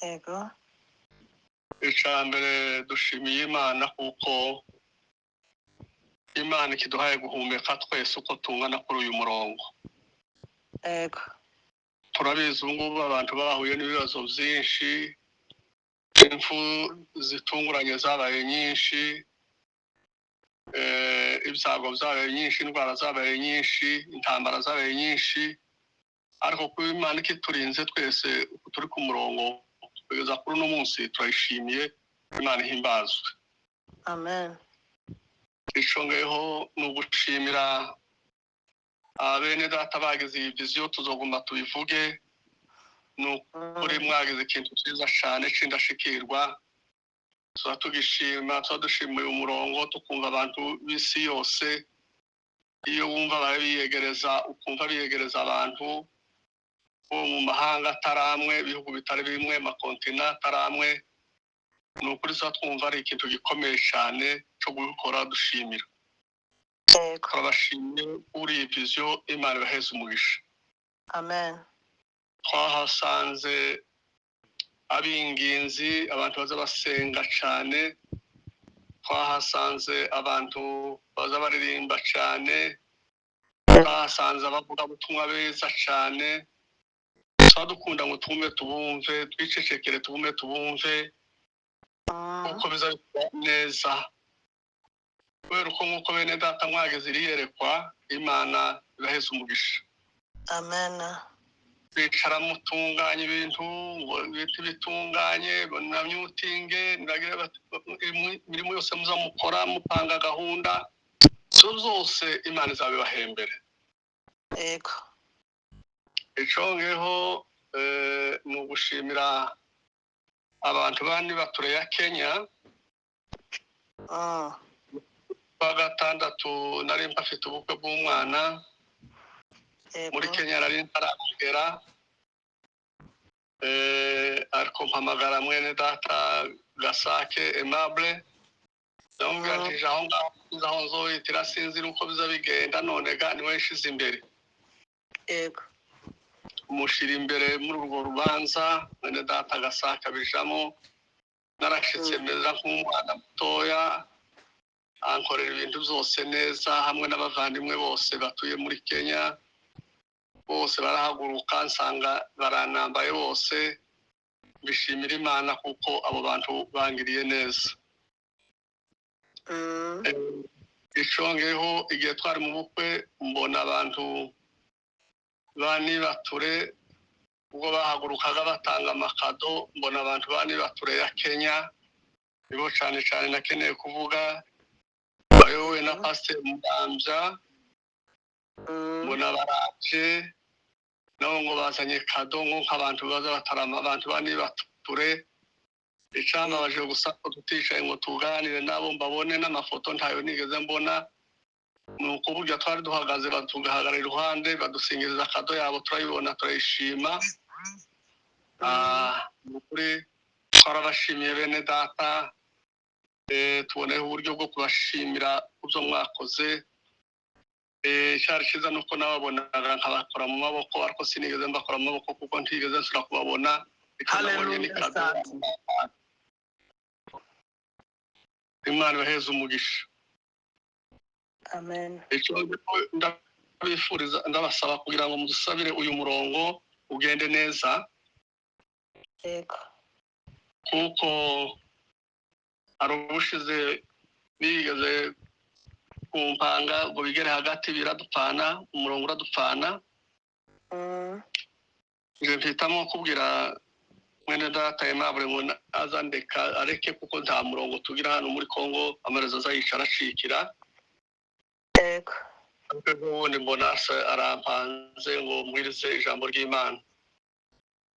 Yego. Icya mbere, dushimiye Imana kuko Imana ikiduhaye guhumeka twese uko tungana kuri uyu murongo. Yego. Turabizi, ubu ngubu abantu bahuye n'ibibazo byinshi, impfu zitunguranye zabaye nyinshi, ibyago byabaye nyinshi, indwara zabaye nyinshi, intambara zabaye nyinshi, ariko kuba Imana ikiturinze twese uko turi ku murongo kugeza kuri uno munsi, turayishimiye. Imana ihimbazwe. Amen. Icongeyeho ni ugushimira bene data bagize iyi vision. Tuzoguma tubivuge, ni ukuri mwagize ikintu cyiza cyane c'indashikirwa. Tuba tugishima, tuba dushimiye umurongo, tukumva abantu b'isi yose. Iyo wumva barabiyegereza, ukumva biyegereza abantu bo mu mahanga atari amwe, ibihugu bitari bimwe, amakontina atari amwe, ni ukuri tuba twumva ari ikintu gikomeye cyane cyo gukora dushimira. Yego. Turabashimiye kuri iyi vision. Imana ibaheze umugisha. Amen. Twahasanze abinginzi, abantu baza basenga cyane. Twahasanze abantu baza baririmba cyane. Twahasanze abavugabutumwa beza cyane. Tuba dukunda ngo twumve, tubumve, twicecekere, tubumve, tubumve kuko biza neza, kubera uko nk'uko bene data mwageze iriyerekwa. Imana ibaheze umugisha. Amen. Bicara mutunganya ibintu ngo ibiti bitunganye na myutinge nibagire imirimo yose muza mukora, mupanga gahunda zo zose, Imana izabibahembere. Yego. Icongeho ni ugushimira abantu bandi bature ya Kenya. Kwa gatandatu nari mpafite ubukwe bw'umwana muri Kenya, nari ntaragera, ariko mpamagara mwene data Gasake Aimable, ndamubwira nti: "Aho ngaho nzi aho nzohitira, sinzi uko biza bigenda, none ga niwe nshize imbere." Yego. Mushira imbere muri urwo rubanza. Mwene data Gasake abijamo, narashitse meza nk'umwana mutoya, ankorera ibintu byose neza hamwe n'abavandimwe bose batuye muri Kenya. Bose barahaguruka, nsanga baranambaye bose. Mbishimira Imana kuko abo bantu bangiriye neza. Icongeho, igihe twari mu bukwe, mbona abantu banibature ubwo bahagurukaga batanga amakado, mbona abantu banibature ya Kenya, nibo cyane cyane nakeneye kuvuga, bayobowe na Pasiteri Murambya. Mbona baraje nabo ngo bazanye kado, ngo nk'abantu baza batarama, abantu banibature. Icambabaje gusa ko tuticaye ngo tuganire nabo, mbabone n'amafoto ntayo nigeze mbona. Ni uko burya twari duhagaze, batugahagarara iruhande, badusingiriza kado yabo, turayibona, turayishima. Ni ukuri twarabashimiye bene data. Tuboneyeho uburyo bwo kubashimira kubyo mwakoze. Icyari cyiza nuko nababonaga nkabakora mu maboko, ariko sinigeze mbakora mu maboko kuko ntigeze nsubira kubabona. Icyo nabonye ni Haleluya. kado. Asante. Imana ibaheze umugisha. Amen. Icyo ndabifuriza, ndabasaba kugira ngo mudusabire uyu murongo ugende neza, Yego. kuko hari ubushize bigeze kumpanga ngo bigere hagati biradupfana, umurongo uradupfana. Nje mpitamo kubwira mwene data Aimable ngo aza ndeka areke, kuko nta murongo tugira hano muri Congo, amarezo azayicara acikira. Yego. Ariko ubundi mbona se arampanze ngo mbwirize ijambo ry'Imana.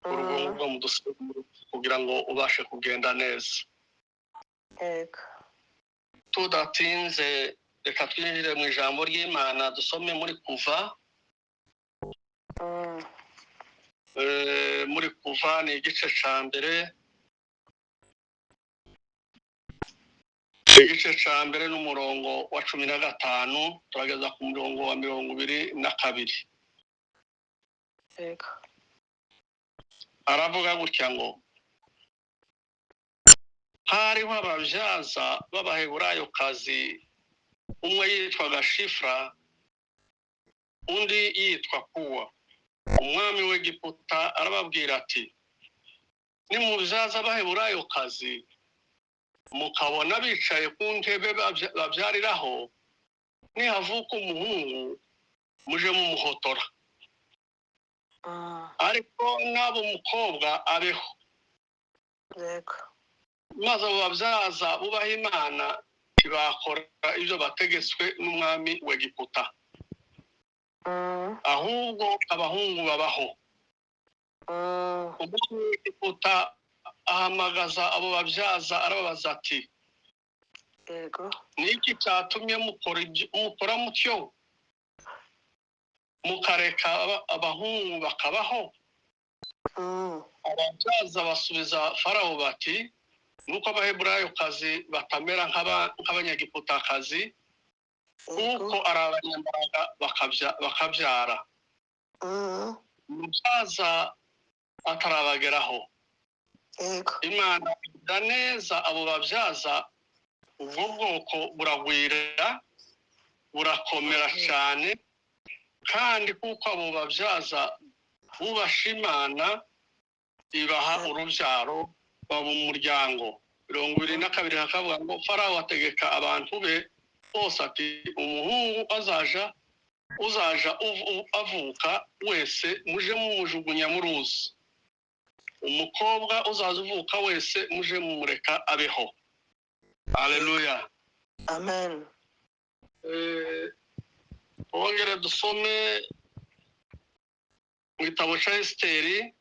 Urwo ngurwo mudusabire kugira ngo ubashe kugenda neza. Yego. Tudatinze, reka twinjire mu ijambo ry'Imana, dusome muri Kuva. Muri Kuva ni igice ca mbere, igice ca mbere n'umurongo wa 15, turageza ku murongo wa 22. Yego. Aravuga gutya ngo: Hariho ababyaza b'Abaheburayokazi, umwe yitwaga Shifura, undi yitwa Puwa. Umwami w'Egiputa arababwira ati: "Nimubyaza Abaheburayokazi mukabona bicaye ku ntebe babyariraho, nihavuka umuhungu muje mumuhotora, ariko naba umukobwa abeho." Maze abo babyaza bubaha Imana, ntibakora ibyo bategetswe n'umwami w'Egiputa, ahubwo abahungu babaho. Umwami w'Egiputa ahamagaza abo babyaza, arababaza ati: "Ni iki cyatumye mukora mutyo, mukareka abahungu bakabaho?" Ababyaza basubiza Farawo bati: "Nuko Abaheburayokazi batamera nk'Abanyagiputakazi, kuko ari abanyambaraga, bakabyara." Umusaza atarabageraho, Imana igira neza abo babyaza, ubwo bwoko buragwira, burakomera cyane. Kandi kuko abo babyaza bubasha Imana, ibaha urubyaro, baba umuryango. 22 hakavuga ngo: Farawo ategeka abantu be bose ati: "Umuhungu azaja uzaja avuka wese muje mumujugunya mu ruzi, umukobwa uzaza uvuka wese muje mumureka abeho." Aleluya. Amen. Twongere dusome mu gitabo cya Esiteri,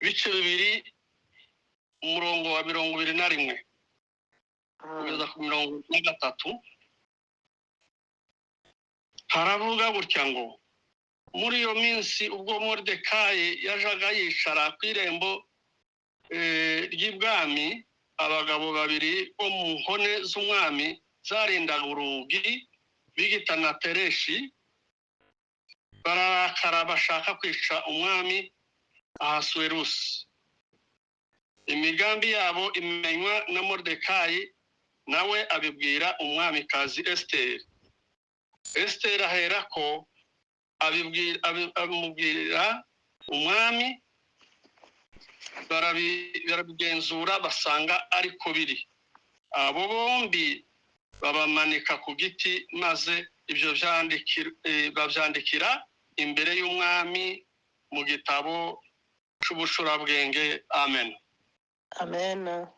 ibice 2, umurongo wa 21 kugeza ku 43. Haravuga gutya ngo: Muri iyo minsi, ubwo Moridekayi yajaga yicara ku irembo ry'ibwami, abagabo babiri bo mu nkone z'umwami zarindaga urugi, Bigita na Tereshi, bararakara, bashaka kwica umwami Ahasuwerusi. Imigambi yabo imenywa na Moridekayi, nawe abibwira umwamikazi Esiteri. Esiteri aherako abimubwira umwami. Barabigenzura, basanga ariko biri. Abo bombi babamanika ku giti, maze ibyo babyandikira imbere y'umwami mu gitabo c'ubucurabwenge. Amen. Amen.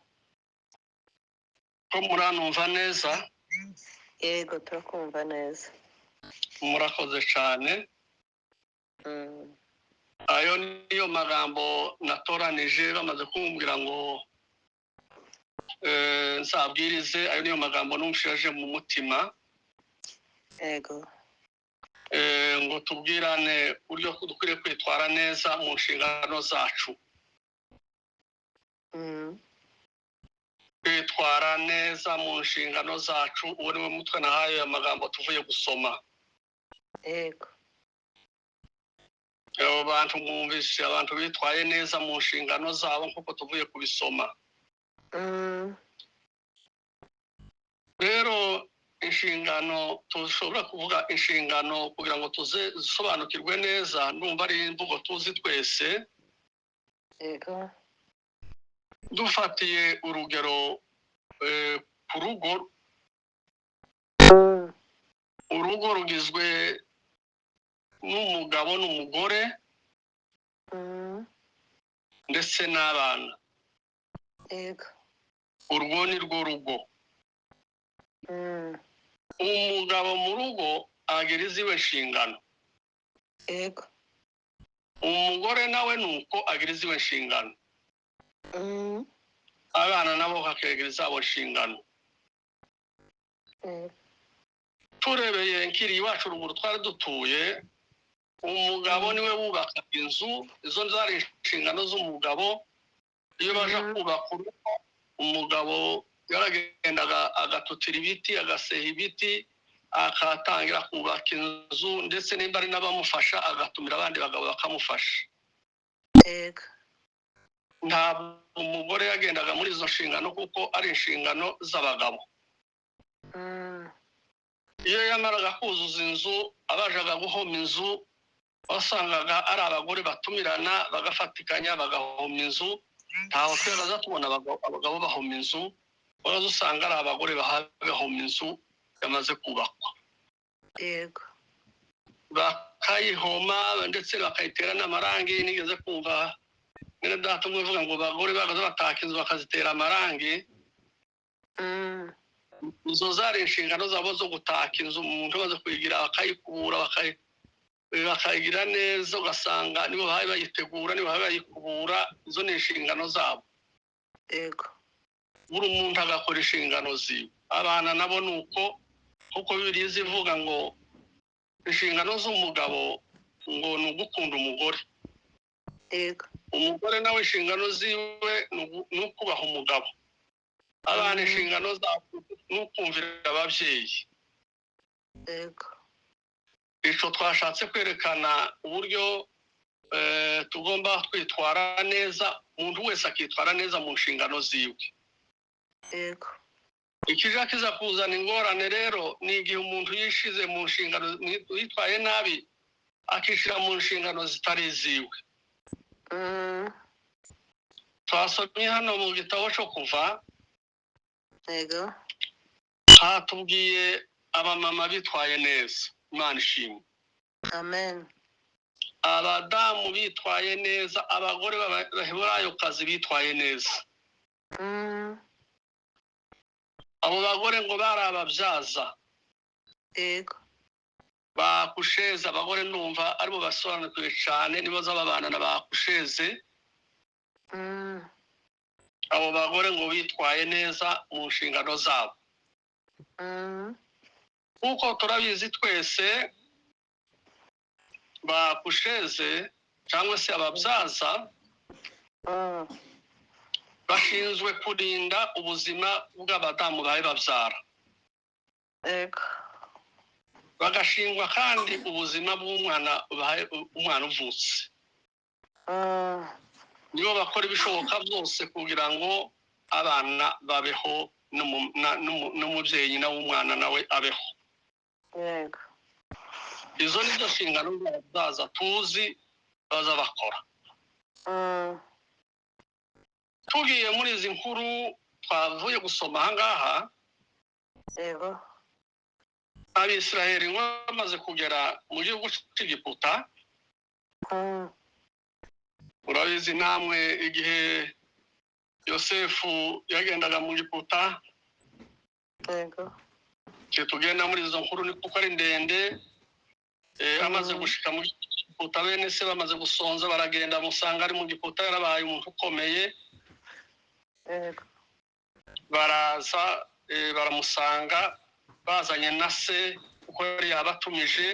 Ko muranumva neza? Yego, turakumva neza. Murakoze cyane. Ayo niyo magambo natoranije bamaze kumbwira ngo nzabwirize. Ayo niyo magambo numvise mu mutima, ngo tubwirane uburyo dukwiriye kwitwara neza mu nshingano zacu. Kwitwara neza mu nshingano zacu, uwo niwe mutwe nahaye aya magambo tuvuye gusoma. Abo bantu mwumvise, abantu bitwaye neza mu nshingano zabo nk'uko tuvuye kubisoma. Rero inshingano, dushobora kuvuga inshingano kugira ngo tuzisobanukirwe neza, ndumva ari imvugo tuzi twese. Dufatiye urugero ku rugo, urugo rugizwe n'umugabo n'umugore ndetse n'abana. Urwo ni rwo rugo. Umugabo mu rugo agira iziwe nshingano. Umugore nawe ni uko, agira iziwe nshingano. Abana nabo bakagira izabo nshingano. Turebeye nkiri iwacu ruguru twari dutuye, umugabo niwe wubakaga inzu. Izo zari inshingano z'umugabo. Iyo baje kubaka urugo, umugabo yaragendaga agatutira ibiti, agaseha ibiti, akatangira kubaka inzu, ndetse nimba ari n'abamufasha agatumira abandi bagabo bakamufasha. Ntabwo umugore yagendaga muri izo nshingano, kuko ari inshingano z'abagabo. Iyo yamaraga kuzuza inzu, abajaga guhoma inzu wasangaga ari abagore batumirana, bagafatikanya, bagahoma inzu. Ntaho tweraza tubona abagabo bahoma inzu. Waza usanga ari abagore bahoma inzu yamaze kubakwa. Bakayihoma, ndetse bakayitera n'amarangi. Nigeze kumva mwene data umwe uvuga ngo abagore bagaza bataka inzu, bakazitera amarangi. Izo zari inshingano zabo zo gutaka inzu. Umuntu amaze kuyigira, bakayikubura, bakayigira neza, ugasanga nibo bahaye bayitegura, nibo bahaye bayikubura. Izo ni inshingano zabo. Buri muntu agakora inshingano ziwe. Abana nabo ni uko, kuko Bibiliya ivuga ngo inshingano z'umugabo ngo ni ugukunda umugore. Umugore nawe inshingano ziwe ni ukubaha umugabo. Abana inshingano zabo ni ukumvira ababyeyi. Icyo twashatse kwerekana uburyo tugomba kwitwara neza, umuntu wese akitwara neza mu nshingano ziwe. Ikija kiza kuzana ingorane rero ni igihe umuntu yishize mu nshingano, yitwaye nabi, akishyira mu nshingano zitari iziwe. Twasomye hano mu gitabo cyo Kuva, hatubwiye abamama bitwaye neza. Imana ishimwe. Amen. Abadamu bitwaye neza, abagore b'Abaheburayokazi bitwaye neza. Abo bagore ngo bari ababyaza. Bakusheze. Abagore ndumva aribo basobanukiwe cyane, nibo babana na bakusheze. Abo bagore ngo bitwaye neza mu nshingano zabo. Kuko turabizi twese, bakusheze cyangwa se ababyaza bashinzwe kurinda ubuzima bw'abadamu bawe babyara, bagashingwa kandi ubuzima bw'umwana bahaye, umwana uvutse. Nibo bakora ibishoboka byose kugira ngo abana babeho, n'umubyeyi, nyina w'umwana, nawe abeho. Izo ni zo nshingano z'ababyaza tuzi baza bakora. Tugiye muri izi nkuru twavuye gusoma ahangaha, Abisiraheli ngo bamaze kugera mu gihugu cy'Egiputa, urabizi namwe igihe Yosefu yagendaga mu Giputa. Igihe tugenda muri izo nkuru ni kuko ari ndende. Amaze gushika mu Giputa, bene se bamaze gusonza, baragenda musanga ari mu Giputa, yarabaye umuntu ukomeye. Baraza, baramusanga bazanye na se, kuko yari yabatumije.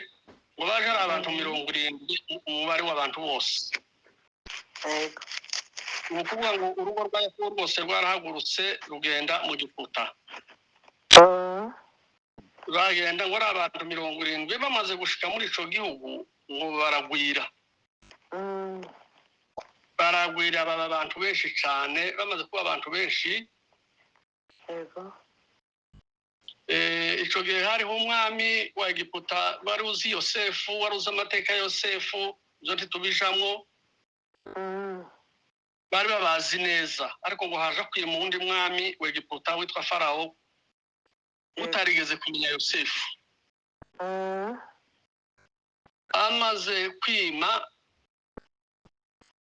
Ngo baje ari abantu 70, umubare w'abantu bose. Ni ukuvuga ngo urugo rwa Yakobo rwose rwarahagurutse, rugenda mu Giputa. Bagenda ngo ari abantu 70. Bamaze gushika muri ico gihugu, ngo baragwira. Baragwira, baba abantu benshi cyane. Bamaze kuba abantu benshi, ico gihe hariho umwami wa Egiputa wari uzi Yosefu, wari uzi amateka ya Yosefu. Ibyo ntitubijamwo. Bari babazi neza, ariko ngo haje kwima uwundi mwami wa Egiputa witwa Farawo, utarigeze kumenya Yosefu. Amaze kwima,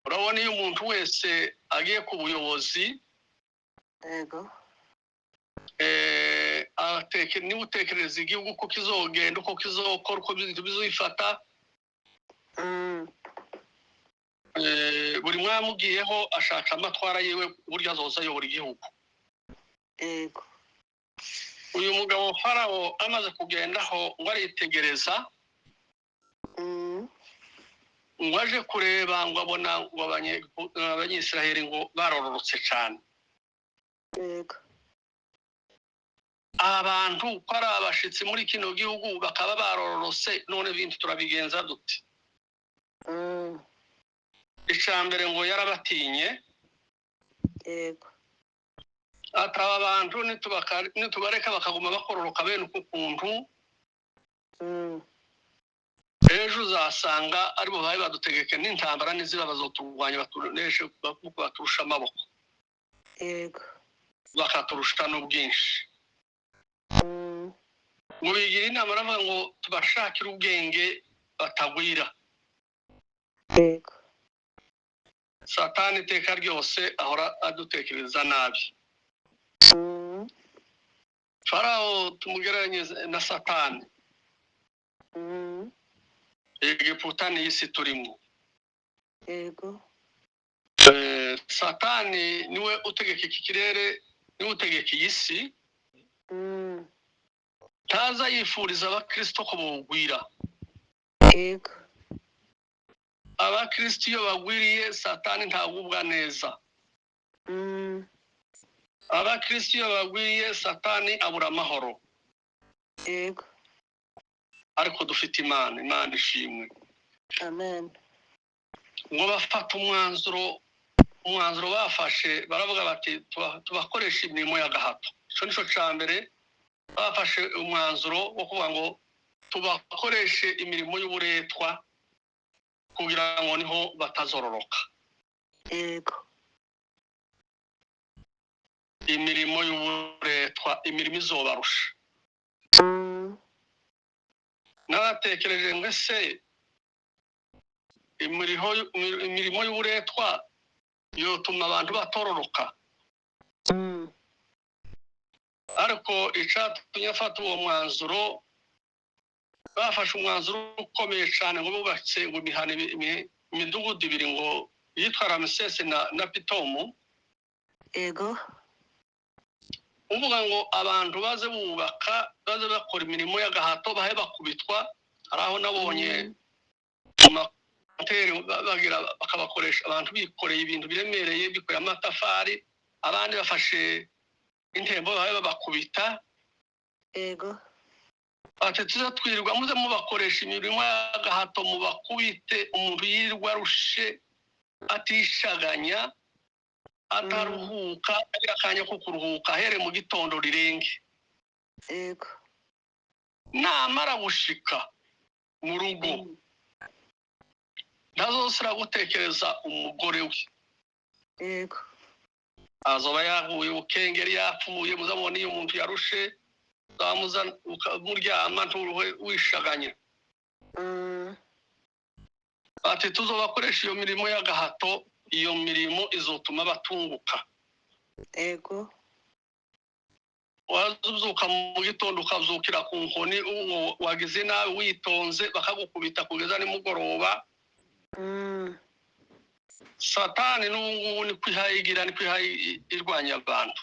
urabona iyo umuntu wese agiye ku buyobozi, niba utekereza igihugu uko kizogenda, uko kizokora, uko ibintu bizifata, buri mwami ugiyeho ashaka amatwara yiwe, uburyo azoza ayobora igihugu. Uyu mugabo Farawo amaze kugendaho, ngo aritegereza, ngo aje kureba, ngo abona ngo Abanyisiraheli ngo barororotse cyane. Abantu ko ari abashitsi muri kino gihugu, bakaba barororotse, none ibintu turabigenza dute? Icya mbere ngo yarabatinye. Yego. Ataba abantu nitubareka bakaguma bakororoka bene uku kuntu, ejo uzasanga aribo bari badutegeke n'intambara niziba bazoturwanya, batuneshe kuko baturusha amaboko. Yego. Bakaturusha n'ubwinshi. Ngo bigira inama, baravuga ngo tubashakire ubwenge batagwira. Yego. Satani iteka ryose ahora adutekereza nabi. Farawo tumugereranye na Satani. Egiputa ni isi turimo. Yego. Satani niwe utegeka iki kirere, niwe utegeka iyi si. Ntaza yifuriza abakristo ko bogwira. Yego. Abakristo iyo bagwiriye, Satani ntagubwa neza. Abakristo iyo bagwiriye, Satani abura amahoro. Yego. Ariko dufite Imana, Imana ishimwe. Amen. Ngo bafata umwanzuro bafashe, baravuga bati tubakoresha imirimo y'agahato. Icyo nicyo cya mbere, bafashe umwanzuro wo kuvuga ngo tubakoreshe imirimo y'uburetwa kugira ngo niho batazororoka. Yego. Imirimo y'uburetwa, imirimo izobarusha. Naratekereje ngo ese imirimo y'uburetwa yotuma abantu batororoka? Ariko icyatumye afata uwo mwanzuro, bafashe umwanzuro ukomeye cyane, ngo bubatse ngo imihana imidugudu ibiri ngo yitwa Ramesesi na Pitomu. Yego. Uvuga ngo abantu baze bubaka, baze bakora imirimo y'agahato, bahe bakubitwa. Hari aho nabonye mu mahoteli bagira bakabakoresha abantu bikoreye ibintu biremereye, bikoreye amatafari, abandi bafashe intembo, bahe babakubita. Yego. Ati tuze twirirwa muze mubakoresha imirimo y'agahato, mubakubite, umuntu yirirwa arushe, atishaganya, ataruhuka, agira akanya ko kuruhuka ahere mu gitondo rirenge. Yego. Namara gushika mu rugo, ntazosira gutekereza umugore we. Yego. Azoba yaguye ubukengeri, yapfuye. Muzabona iyo umuntu yarushe, uzamuza muryama nturuhe wishaganya. Ati tuzobakoresha iyo mirimo y'agahato, iyo mirimo izotuma batunguka. Yego. Wazubyuka mu gitondo ukabyukira ku nkoni, uwo wagize nabi witonze bakagukubita kugeza nimugoroba. Satani n'ubu ngubu ni kwihayigira, ni kwihayi irwanya abantu.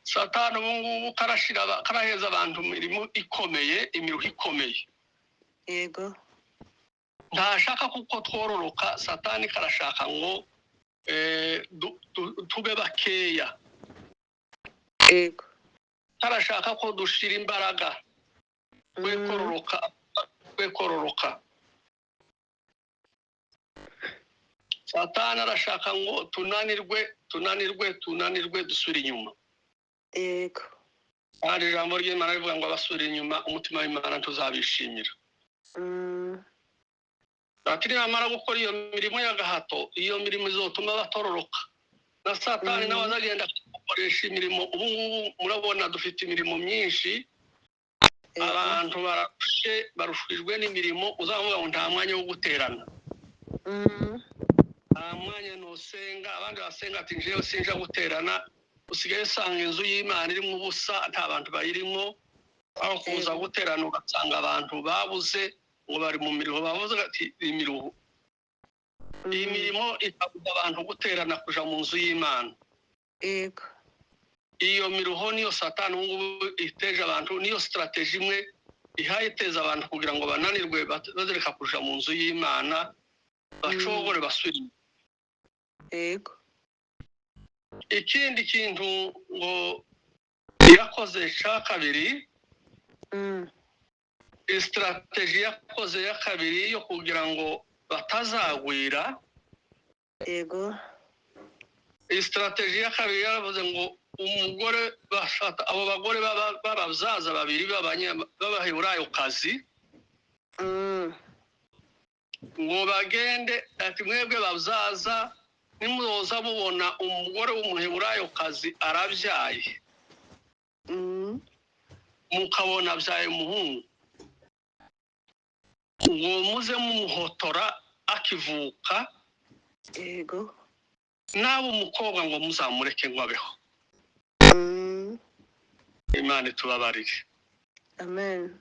Satani ubu ngubu karashira karaheza abantu imirimo ikomeye, imiruho ikomeye. Yego. Ntashaka kuko twororoka. Satani karashaka ngo tube bakeya. Yego. Karashaka ko dushira imbaraga, twe kororoka, twe kororoka. Satani arashaka ngo tunanirwe, tunanirwe, tunanirwe, dusubire inyuma. Yego. Kandi ijambo ry'Imana rivuga ngo abasubira inyuma, umutima w'Imana ntuzabishimira. Ati nibamara gukora iyo mirimo y'agahato, iyo mirimo izotuma batororoka. Na Satani nawe azagenda gukoresha imirimo. Ubu ngubu murabona dufite imirimo myinshi. Yego. Abantu barushe, barushijwe n'imirimo, uzavuga ngo nta mwanya wo guterana, nta mwanya ntusenga. Abandi basenga ati njyewe sinja guterana. Usigaye usanga inzu y'Imana irimo ubusa, nta bantu bayirimo. Aho kuza Yego. guterana ugasanga abantu babuze, ngo bari mu mirimo. Babuze ati imiruho, iyi mirimo ikabuza abantu guterana, kuja mu nzu y'Imana. Yego. Iyo miruho niyo Satani ubu ngubu iteje abantu, niyo strategy imwe ihaye iteza abantu kugira ngo bananirwe, bazireka kuja mu nzu y'Imana, bacogore, basubire inyuma. Yego. Ikindi kintu ngo yakoze cya kabiri, strategy yakoze ya kabiri yo kugira ngo batazagwira, Yego. Iyi strategy ya kabiri yaravuze ngo umugore bafata abo bagore b'ababyaza babiri b'Abaheburayokazi ngo bagende, ati mwebwe babyaza, nimuzoza mubona umugore w'Umuheburayokazi arabyaye, mukabona abyaye umuhungu, ngo muze mumuhotora akivuka, naba umukobwa ngo muzamureke ngo abeho. Imana itubabarire. Amen.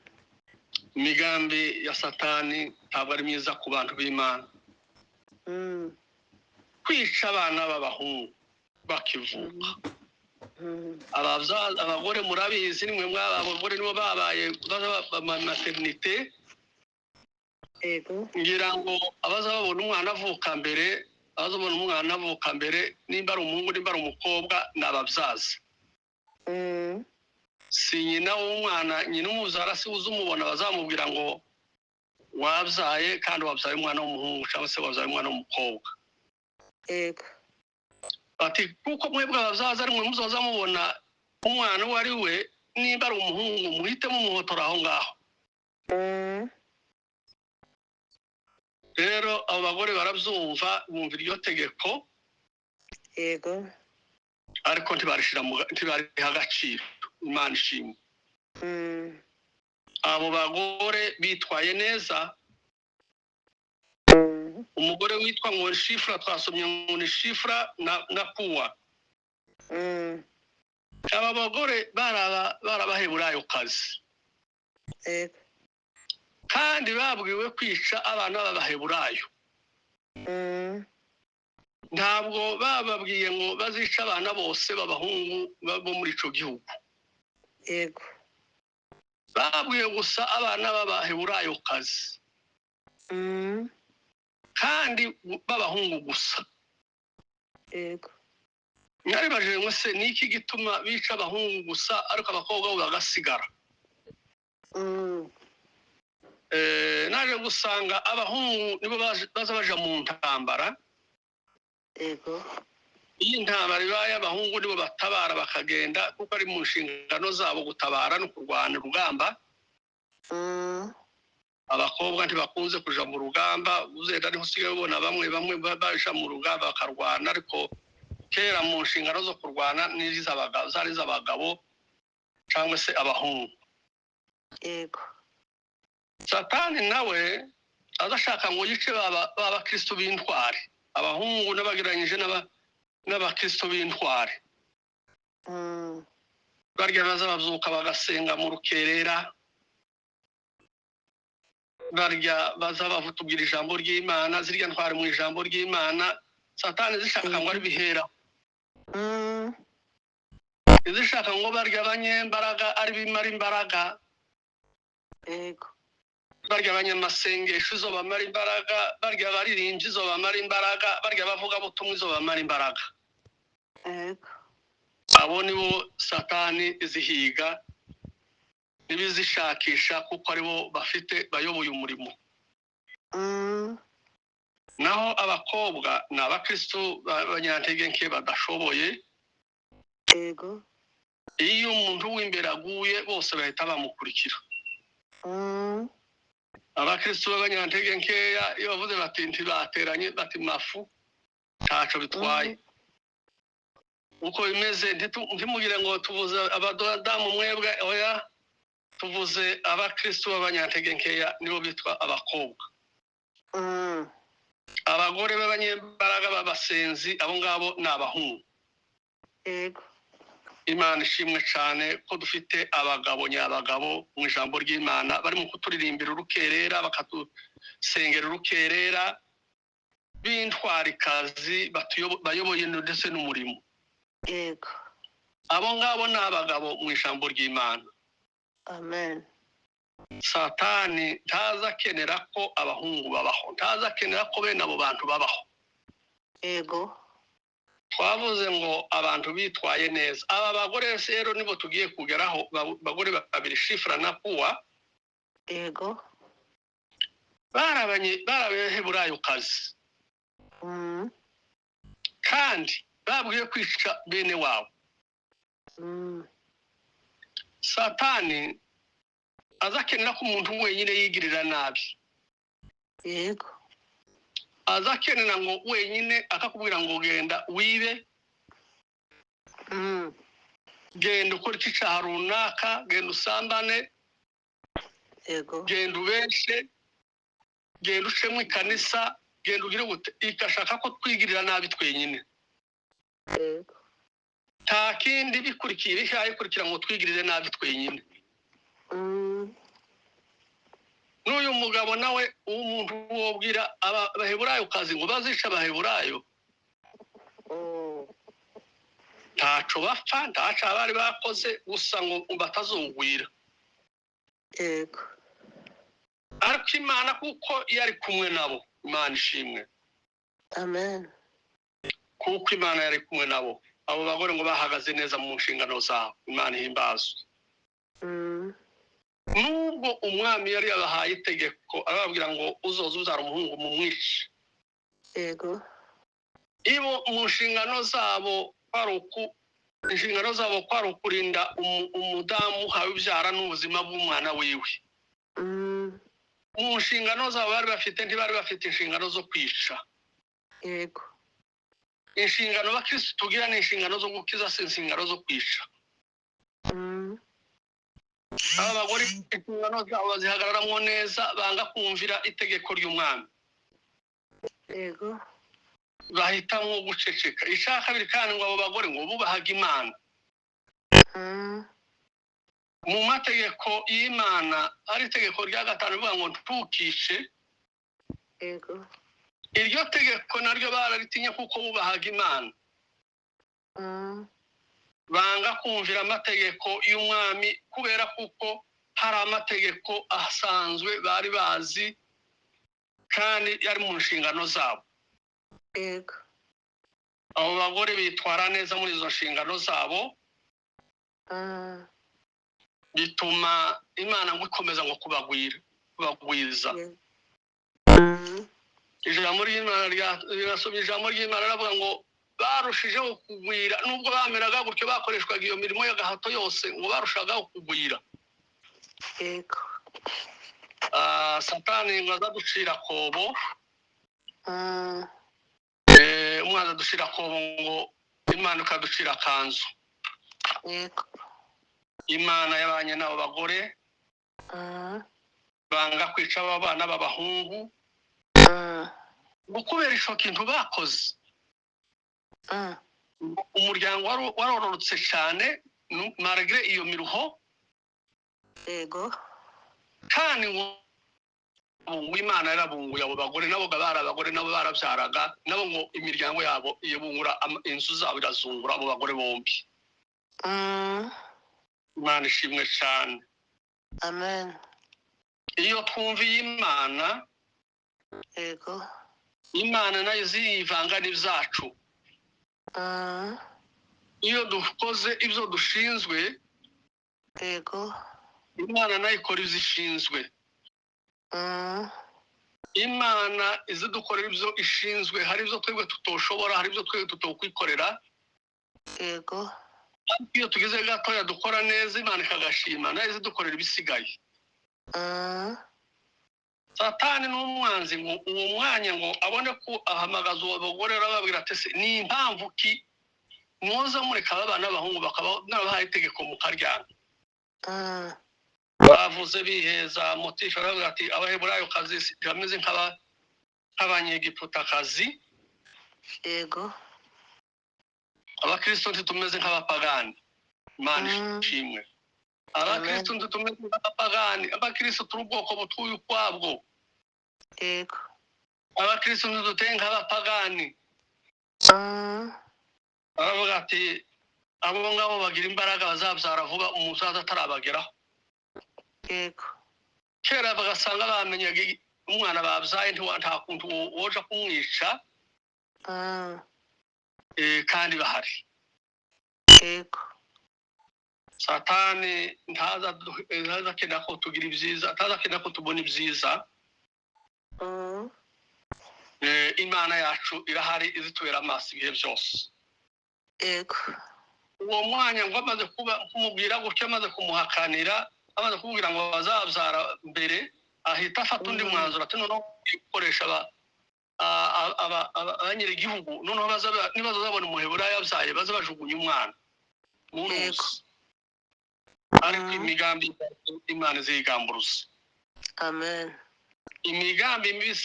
Imigambi ya Satani ntabwo ari myiza ku bantu b'Imana. Kwica abana b'abahungu bakivuka. Abagore murabizi, nimwe mwaba abagore nibo babaye maternité. Ngira ngo abaza babona umwana avuka mbere, abaza babona umwana avuka mbere, nimba ari umuhungu, nimba ari umukobwa, ni ababyaza. Si nyina w'umwana, nyina umubyara si uza umubona, bazamubwira ngo wabyaye kandi wabyaye umwana w'umuhungu cyangwa se wabyaye umwana w'umukobwa. Bati kuko mwebwe ababyaza ari mwe muzoza mubona umwana uwo ari we, nimba ari umuhungu muhite mumuhotora aho ngaho. Rero abo bagore barabyumva, bumva iryo tegeko. Ariko ntibariha agaciro. Imana ishimwe. Abo bagore bitwaye neza. Umugore witwa ngo Shifra, twasomye ngo ni Shifra na Puwa. Aba bagore barabaheburayokazi. Kandi babwiwe kwica abana b'Abaheburayo. Ntabwo bababwiye ngo bazica abana bose b'abahungu bo muri ico gihugu. Babwiye gusa abana b'Abaheburayokazi. Kandi b'abahungu gusa. Naribajije ngo se ni iki gituma bica abahungu gusa ariko abakobwa bo bagasigara? Naje gusanga abahungu nibo baza baja mu ntambara. Iyi ntambara ibaye, abahungu nibo batabara bakagenda, kuko ari mu nshingano zabo gutabara no kurwana urugamba. Abakobwa ntibakunze kuja mu rugamba, uzenda niho usigaye ubona bamwe bamwe baja mu rugamba bakarwana, ariko kera mu nshingano zo kurwana zari iz'abagabo cyangwa se abahungu. Satani nawe adashaka ngo yice b'abakristo b'intwari, abahungu n'abagereranyije n'abakristo b'intwari. Barya baza babyuka bagasenga mu rukerera, barya baza bavutubwira ijambo ry'Imana, zirya ntwari mu ijambo ry'Imana, Satani zishaka ngo ari bihera. Izishaka ngo barya abanyembaraga ari bimara imbaraga. Barya abanyamasengesho izo bamara imbaraga, barya abaririmbyi izo bamara imbaraga, barya abavugabutumwa izo bamara imbaraga. Abo nibo Satani izihiga n'ibizishakisha, kuko aribo bafite bayoboye umurimo. Naho abakobwa ni abakristo b'abanyantege nke badashoboye. Iyo umuntu w'imbere aguye bose bahita bamukurikira. Abakristo b'abanyantege nkeya iyo bavuze bati ntibateranye, bati mafu ntaco bitwaye. Uko bimeze ntimugire ngo tuvuze abadamu mwebwe, oya, tuvuze abakristo b'abanyantege nkeya nibo bitwa abakobwa. Abagore b'abanyembaraga b'abasenzi abo ngabo ni abahungu. Imana ishimwe cyane ko dufite abagabo nyabagabo mu ijambo ry'Imana bari mu kuturirimbira urukerera, bakatusengera urukerera, b'intwarikazi bayoboye ndetse n'umurimo. Abo ngabo ni abagabo mu ijambo ry'Imana. Amen. Satani ntazakenera ko abahungu babaho, ntazakenera ko bene abo bantu babaho. Twavuze ngo abantu bitwaye neza. Aba bagore rero nibo tugiye kugeraho, bagore babiri Shifra na Puwa. Barabanye barabeheburayokazi. Kandi Babwiye kwica bene wabo. Satani azakenera ko umuntu wenyine yigirira nabi. Yego. Azakenera ngo wenyine akakubwira ngo genda wibe, genda ukora iki cyaha runaka, genda usambane, Yego. genda ubeshe, genda ucemo ikanisa, genda ugire gute, igashaka ko twigirira nabi twenyine. Yego. Nta kindi bikurikiye bihaye bikurikira ngo twigirire nabi twenyine. N'uyu mugabo nawe umuntu wobwira Abaheburayo kazi ngo bazica Abaheburayo, ntaco bapfa, ntaco abari bakoze, gusa ngo batazungwira. Yego. Ariko Imana kuko yari kumwe nabo, Imana ishimwe. Amen. Kuko Imana yari kumwe nabo, abo bagore ngo bahagaze neza mu nshingano zabo, Imana ihimbazwe. Nubwo umwami yari yabahaye itegeko arababwira ngo uzoza ubyara umuhungu mumwice, Yego. ibo mu nshingano zabo kwari inshingano zabo kwari ukurinda umudamu uhawe ubyara n'ubuzima bw'umwana wiwe. Mu nshingano zabo bari bafite, ntibari bafite inshingano zo kwica. Yego. Inshingano abakirisitu tugira ni inshingano zo gukiza, si inshingano zo kwica. Aba bagore inshingano zabo bazihagararamwo neza, banga kumvira itegeko ry'umwami. Yego. Bahitamwo guceceka. Icya kabiri kandi ngo abo bagore ngo bubahaga Imana. Mu mategeko y'Imana ari itegeko rya gatanu rivuga ngo ntukice. Yego. Iryo tegeko naryo bararitinye kuko bubahaga Imana. Banga kumvira amategeko y'umwami kubera kuko hari amategeko asanzwe bari bazi kandi yari mu nshingano zabo. Yego. Abo bagore bitwara neza muri izo nshingano zabo, bituma Imana ngo ikomeza ngo kubagwira, kubagwiza. Ijambo ry'Imana rirasomye, ijambo ry'Imana riravuga ngo barushijeho kugwira, nubwo bameraga gutyo bakoreshwaga iyo mirimo y'agahato yose, ngo barushagaho kugwira. Yego. Satani ngo azaducira kobo, umwanzi aducira kobo ngo Imana ikaducira akanzu. Yego. Imana yabanye n'abo bagore, banga kwica aba bana b'abahungu, ngo kubera ico kintu bakoze, umuryango warororotse cyane malgré iyo miruho. Yego. Kandi ngo Imana yarabunguye abo bagore, nabo bari abagore, nabo barabyaraga, nabo ngo imiryango yabo ibungura, inzu zabo irazungura abo bagore bombi. Imana ishimwe cyane. Amen. Iyo twumviye Imana, Yego. Imana nayo ziyivanga n'ibyacu. Iyo dukoze ibyo dushinzwe, Yego. Imana nayo ikora ibyo ishinzwe. Imana izidukorera ibyo ishinzwe, hari ibyo twebwe tutoshobora, hari ibyo twebwe tutokwikorera. Yego. Iyo tugize gatoya dukora neza, Imana ikagashima, nayo izidukorera ibisigaye. Satani n'umwanzi ngo uwo mwanya ngo abone ko ahamagaza uwo bagore, arababwira ati se ni impamvu ki mwoza mureka abana b'abahungu bakaba narabahaye itegeko mukaryana? Bavuze biheza motife, aravuga ati Abaheburayo kazi bameze nk'abanyegiputakazi. Yego. Abakristo ntitumeze nk'abapagani, Imana ishimwe. Abakristo ntitumeze nk'abapagani, abakristo turi ubwoko butuye ukwabwo. Yego. Abakristo ntiduteye nk'abapagani. Aravuga ati abo ngabo bagira imbaraga, bazabyara vuba umusaza atarabageraho. Yego. Kera bagasanga bamenyaga umwana babyaye nta kuntu woja kumwica, kandi bahari. Yego. Satani ntaza akenera ko tugira ibyiza, ntaza akenera ko tubona ibyiza. Imana yacu irahari, izitubera amaso ibihe byose. Yego. Uwo mwanya ngo amaze kuba kumubwira gutyo, amaze kumuhakanira, amaze kumubwira ngo bazabyara mbere, ahita afata undi mwanzuro ati noneho gukoresha abanyirigihugu, noneho nibazabona Umuheburayo yabyaye baze bajugunya umwana mu ruzi. Ariko imigambi Imana iziyigamburuza. Amen. Imigambi mibi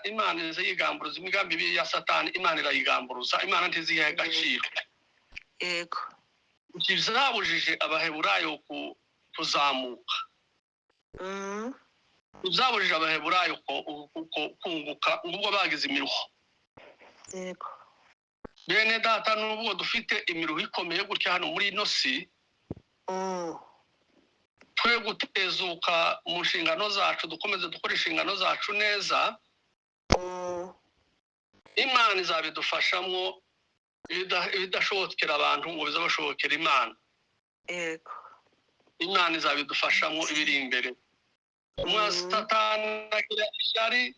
Imana iziyigamburuza, imigambi mibi ya Satani Imana irayigamburuza, Imana ntiziha agaciro. Yego. Ntibizabujije Abaheburayo kuzamuka. Ntibizabujije Abaheburayo kunguka ubwo bagize imiruho. Yego. Bene data, nubwo dufite imiruho ikomeye gutya hano muri ino si, twe gutezuka mu nshingano zacu, dukomeze dukora inshingano zacu neza. Imana izabidufashamo, ibidashobokera abantu ngo bizabashobokera Imana. Yego. Imana izabidufashamo ibiri imbere. Satani agira ishyari,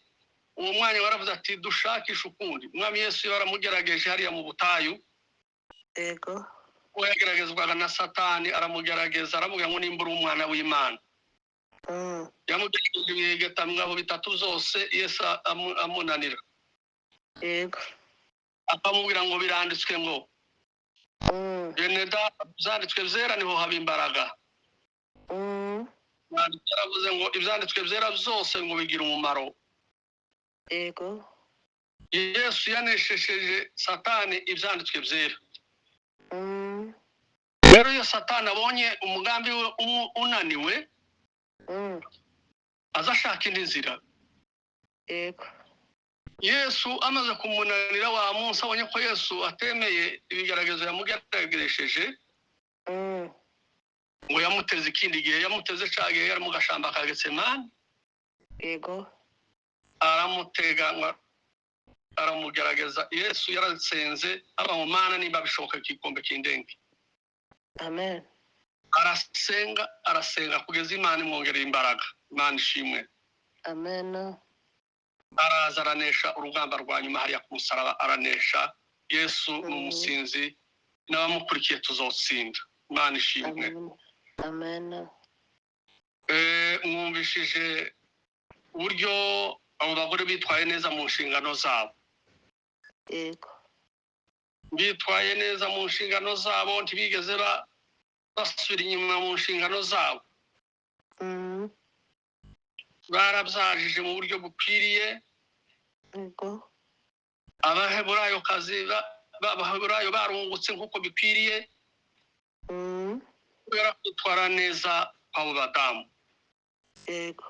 uwo mwanya waravuze ati dushakishe ukundi. Umwami Yesu yaramugerageje hariya mu butayu. Yego. Ubwo yageragezwaga na Satani, aramugerageza, aramubwira ngo nimba uri umwana w'Imana. Yamugerageje ibihegetamugabo bitatu zose, Yesu amunanira. Yego. Akamubwira ngo biranditswe ngo bene data, ibyanditswe byera niho haba imbaraga. Yaravuze ngo ibyanditswe byera byose ngo bigira umumaro. Yego. Yesu yaneshesheje Satani ibyanditswe byera. Rero iyo Satani abonye umugambi we unaniwe, azashaka indi nzira. Yego. Yesu amaze kumunanira wa munsi, abonye ko Yesu atemeye ibigaragazo yamugerageresheje, ngo yamuteze ikindi gihe, yamuteze cya gihe yari mu gashamba ka Getsemani. Yego. Aramutega ngo aramugerageza. Yesu yaratsenze aba mu Mana nimba bishoboka igikombe cy'indenge. Amen. Arasenga, arasenga kugeza Imana imwongerera imbaraga. Imana ishimwe. Amen. Araza aranesha urugamba rwa nyuma hariya ku musaraba, aranesha. Yesu ni umusinzi, n'abamukurikiye tuzotsinda. Imana ishimwe. Amen. Mwumvishije uburyo abo bagore bitwaye neza mu nshingano zabo. Yego. Bitwaye neza mu nshingano zabo, ntibigeze basubira inyuma mu nshingano zabo. Barabyajije mu buryo bukwiriye. Yego. Abaheburayo kazi b'Abaheburayo barungutse nk'uko bikwiriye. Kubera kwitwara neza kw'abo badamu. Yego.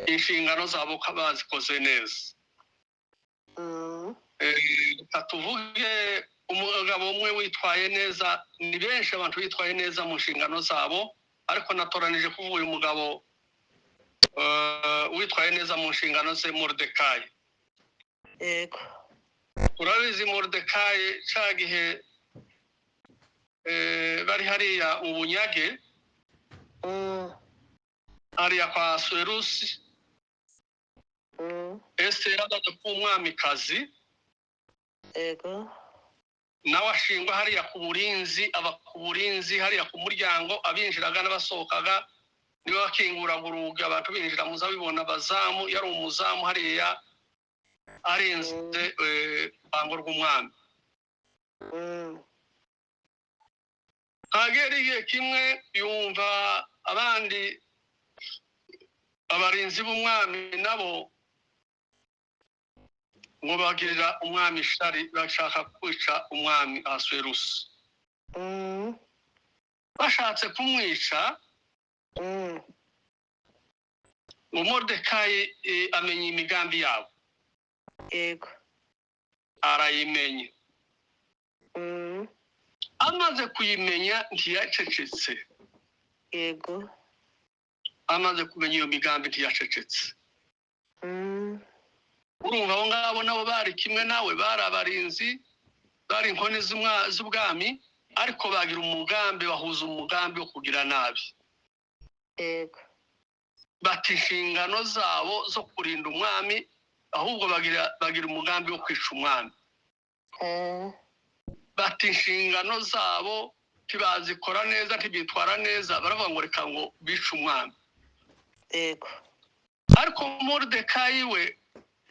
Inshingano zabo bazikoze neza. Reka tuvuge umugabo umwe witwaye neza. Ni benshi abantu bitwaye neza mu nshingano zabo, ariko natoranije kuvuga uyu mugabo witwaye neza mu nshingano ze, Moridekayi. Yego. Urabizi Moridekayi cya gihe bari hariya mu bunyage, hariya kwa Asuwerusi. Esiteri amaze kuba umwamikazi. Yego. Nawe ashingwa hariya ku burinzi, aba ku burinzi hariya ku muryango, abinjiraga n'abasohokaga niba bakinguraga urugi abantu binjira, muzabibona abazamu, yari umuzamu hariya arinze urupango rw'umwami. Hagera igihe kimwe yumva abandi abarinzi b'umwami nabo ngo bagirira umwami ishari, bashaka kwica umwami Ahasuwerusi. Bashatse kumwica, ngo Moridekayi amenya imigambi yabo. Yego. Arayimenya. Amaze kuyimenya ntiyacecetse. Yego. Amaze kumenya iyo migambi ntiyacecetse. Urumva abo ngabo nabo bari kimwe nawe, bari abarinzi, bari inkone z'ubwami, ariko bagira umugambi, bahuza umugambi wo kugira nabi. Yego. Bata inshingano zabo zo kurinda umwami, ahubwo bagira umugambi wo kwica umwami. Bata inshingano zabo, ntibazikora neza, ntibitwara neza, baravuga ngo reka ngo bice umwami. Yego. Ariko Moridekayi we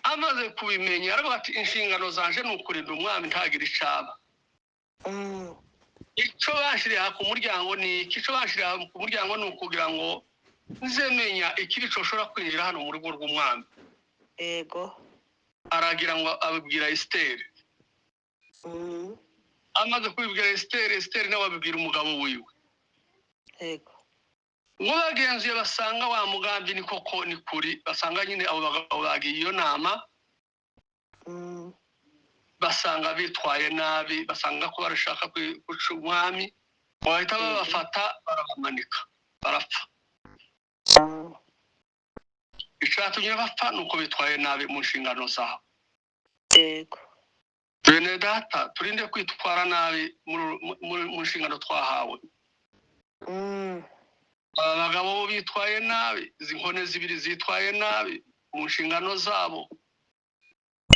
amaze kubimenya aravuga ati inshingano zanje ni ukurinda umwami ntagire icaba. Icyo bashyiriye aha ku muryango ni iki? Icyo bashyiriye aha ku muryango ni ukugira ngo nze menya ikibi coshobora kwinjira hano mu rugo rw'umwami. Yego. Aragira ngo abibwira Esiteri. Amaze kubibwira Esiteri, Esiteri nawe abibwira umugabo wiwe. Yego. Ngo bagenzuye basanga wa mugambi ni koko ni kuri, basanga nyine abo bagabo bagiye iyo nama, basanga bitwaye nabi, basanga ko barashaka guca umwami, bahita babafata barabamanika barapfa. Icyatumye bapfa ni uko bitwaye nabi mu nshingano zabo. Yego. Bene data, turinde kwitwara nabi mu nshingano twahawe. Aba bagabo bo bitwaye nabi, izi nkone zibiri zitwaye nabi mu nshingano zabo.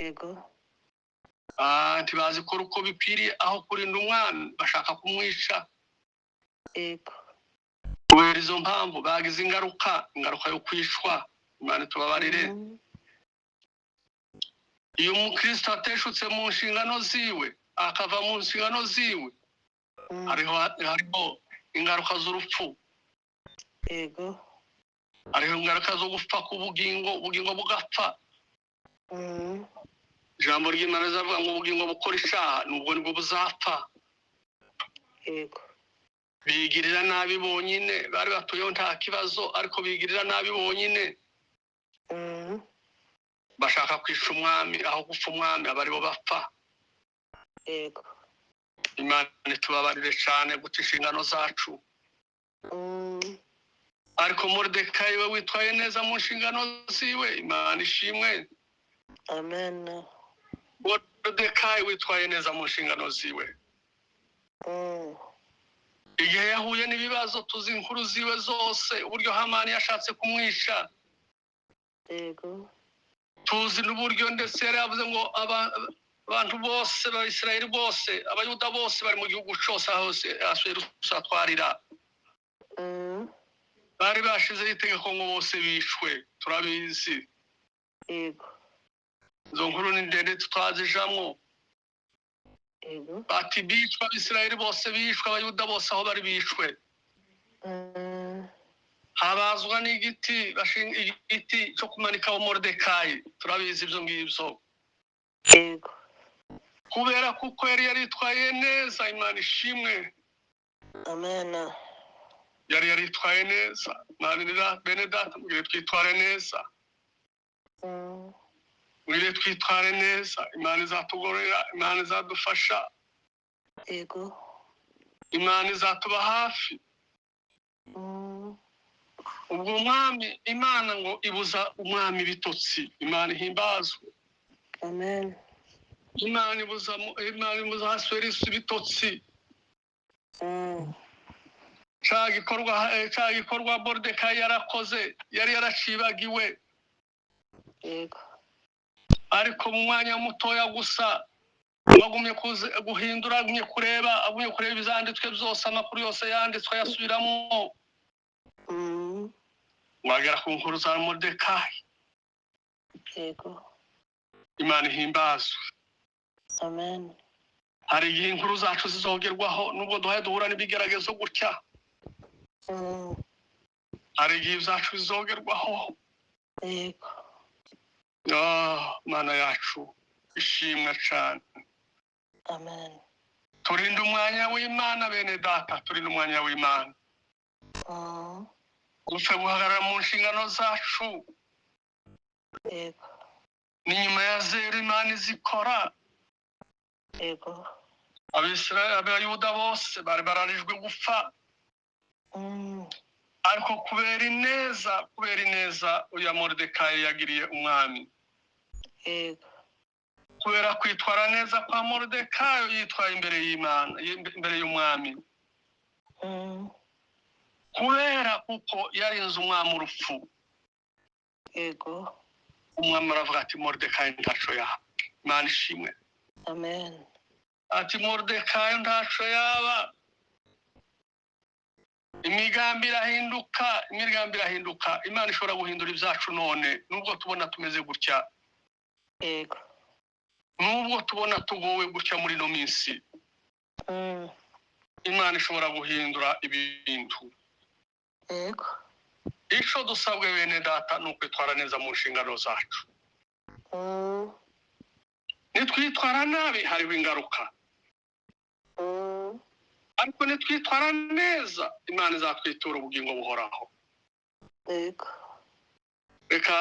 Yego. Ntibazikora uko bikwiriye, aho kurinda umwami bashaka kumwica. Yego. Kubera izo mpamvu bagize ingaruka, ingaruka yo kwicwa. Imana tubabarire. Iyo umukristo ateshutse mu nshingano ziwe, akava mu nshingano ziwe, hariho ingaruka z'urupfu. Yego. Hariho ingaruka zo gupfa k'ubugingo, ubugingo bugapfa. Ijambo ry'Imana rizavuga ngo ubugingo bukora icyaha nubwo nibwo buzapfa. Yego. Bigirira nabi bonyine, bari batuyeho nta kibazo, ariko bigirira nabi bonyine. Bashaka kwica umwami, aho gupfa umwami aba aribo bapfa. Yego. Imana itubabarire cyane guta inshingano zacu. Ariko Moridekayi we witwaye neza mu nshingano ziwe, Imana ishimwe. Amen. Moridekayi witwaye neza mu nshingano ziwe. Igihe yahuye n'ibibazo, tuzi inkuru ziwe zose, uburyo Hamani yashatse kumwica. Yego. Tuzi n'uburyo ndetse yari yavuze ngo abantu bose b'Abisirayeli bose, Abayuda bose bari mu gihugu cyose aho Ahasuwerusi atwarira. Bari bashizeho itegeko ngo bose bishwe, turabizi. Yego. Izo nkuru ni ndende tutazijamwo. Yego. Bati bicwa Abisirayeli bose bishwe, Abayuda bose aho bari bishwe. Habazwa n'igiti, bashinga igiti cyo kumanikaho Moridekayi, turabizi ibyo ngibyo. Yego. Kubera kuko yari yaritwaye neza, Imana ishimwe. Amen. Yari yaritwaye neza. Bene data, mugire twitware neza. Mugire twitware neza, Imana izatugororera, Imana izadufasha. Yego. Imana izatuba hafi. Ubwo umwami, Imana ngo ibuza umwami ibitotsi, Imana ihimbazwe. Amen. Imana ibuza Ahasuwerusi ibitotsi. Cya gikorwa Moridekayi yarakoze, yari yaracibagiwe. Yego. Ariko mu mwanya mutoya gusa bagumye guhindura, agumye kureba ibizanditswe byose, amakuru yose yanditswe yasubiramo. Wagera ku nkuru za Moridekayi. Yego. Imana ihimbazwe. Amen. Hari igihe inkuru zacu zizogerwaho, nubwo duhaye duhura n'ibigeragezo gutya. Hari igihe zacu zizogerwaho. Yego. Mana yacu ishimwe cyane. Amen. Turinde umwanya w'Imana bene data, turinde umwanya w'Imana. Dupfe guhagarara mu nshingano zacu. Yego. Ni nyuma ya zero Imana izikora. Yego. Abisirayeli, Abayuda bose bari bararijwe gupfa. Ariko kubera ineza uya Moridekayi yagiriye umwami. Yego. Kubera kwitwara neza kwa Moridekayi, yitwaye imbere y'Imana, imbere y'umwami. Kubera kuko yarinze umwami urupfu. Yego. Umwami aravuga ati Moridekayi ntaco yaha. Imana ishimwe. Amen. Ati Moridekayi ntaco yaba. Imigambi irahinduka, imigambi irahinduka. Imana ishobora guhindura ibyacu none, nubwo tubona tumeze gutya, Yego. nubwo tubona tugowe gutya muri ino minsi, Imana ishobora guhindura ibintu. Yego. Ico dusabwe bene data ni ukwitwara neza mu nshingano zacu. Nitwitwara nabi hariho ingaruka, ariko nitwitwara neza Imana izatwitura ubugingo buhoraho. Yego. Reka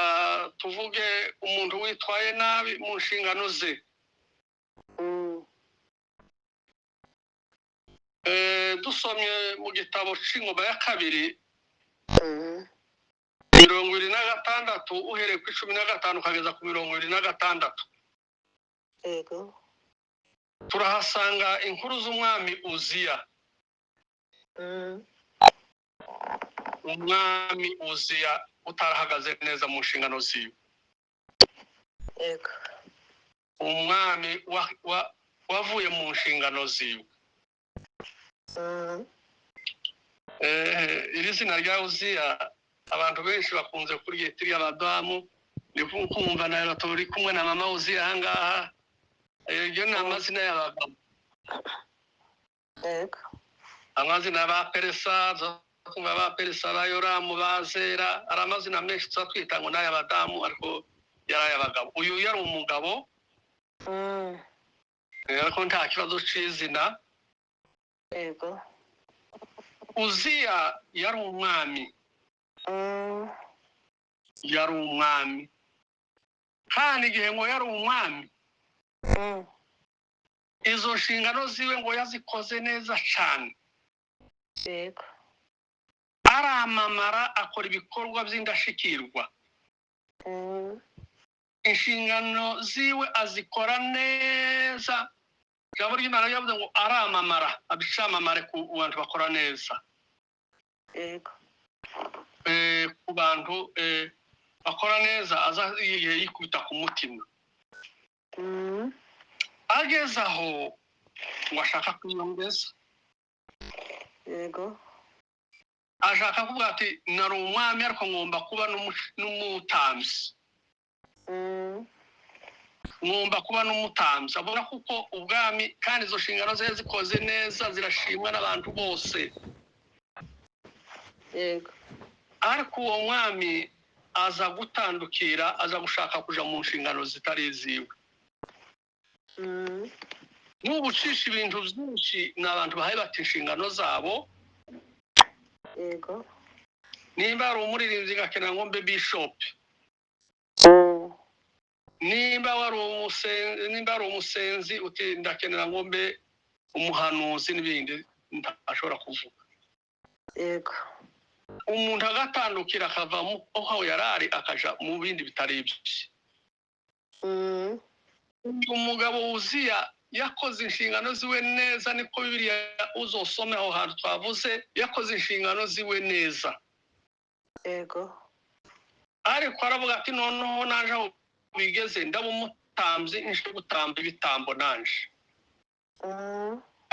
tuvuge umuntu witwaye nabi mu nshingano ze. Dusomye mu gitabo c'Ingoma ya kabiri 26, uhereye ku 15 ukageza ku 26, Yego. turahasanga inkuru z'umwami Uziya. Umwami Uziya utarahagaze neza mu nshingano ziwe. Yego. Umwami wavuye mu nshingano ziwe. Iri zina rya Uziya abantu benshi bakunze kuryita iry'abadamu. Ndi kumva na turi kumwe na mama Uziya ahangaha. Iryo ni amazina y'abagabo. Yego. Amazina ba Peresa, kumva ba Peresa, ba Yoramu, ba Zera, ari amazina menshi tuba twita ngo ni ay'abadamu, ariko yari ay'abagabo. Uyu yari umugabo, ariko nta kibazo c'izina. Yego. Uziya yari umwami. Yari umwami, kandi igihe ngo yari umwami, izo nshingano ziwe ngo yazikoze neza cyane. Yego. Aramamara, akora ibikorwa by'indashyikirwa. Inshingano ziwe azikora neza. Ijambo ry'Imana ryavuze ngo aramamara, abicamamare ku bantu bakora neza. Yego. Ku bantu bakora neza aza igihe yikubita ku mutima. Ageze aho ngo ashaka kwiyongeza. Yego. Ashaka kuvuga ati nari umwami ariko ngomba kuba n'umutambyi. Ngomba kuba n'umutambyi. Abona kuko ubwami kandi izo nshingano ze zikoze neza zirashimwa n'abantu bose. Yego. Ariko uwo mwami aza gutandukira, aza gushaka kuja mu nshingano zitari iziwe. N'ubu ucisha ibintu byinshi ni abantu bahaye bata inshingano zabo. Yego. Nimba ari umuririmbyi gakenera ngo mbe bishop. Nimba wari umusenzi, nimba ari umusenzi uti ndakenera ngo mbe umuhanuzi n'ibindi ntashobora kuvuga. Yego. Umuntu agatandukira akava aho yarari akaja mu bindi bitari ibye. Umugabo Uziya yakoze inshingano ziwe neza, niko Bibiliya uzosome aho hantu twavuze, yakoze inshingano ziwe neza. Yego. Ariko aravuga ati noneho naje aho bigeze ndaba umutambyi, nje gutamba ibitambo nanje.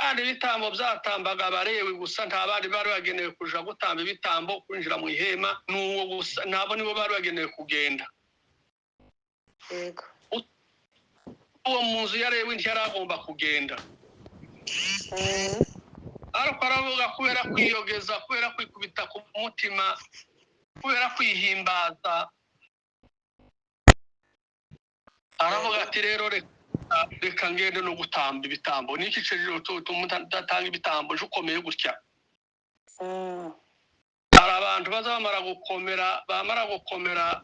Kandi ibitambo byatambaga abarewi gusa, nta bandi bari bagenewe kuja gutamba ibitambo, kwinjira mu ihema n'uwo gusa, nabo nibo bari bagenewe kugenda. Yego. Uwo mu nzu ya Lewi ntiyari agomba kugenda. Ariko aravuga kubera kwiyogeza, kubera kwikubita ku mutima, kubera kwihimbaza, aravuga ati rero reka ngende no gutamba ibitambo. Niki ndatanga ibitambo nje ukomeye gutya. Hari abantu baza bamara gukomera, bamara gukomera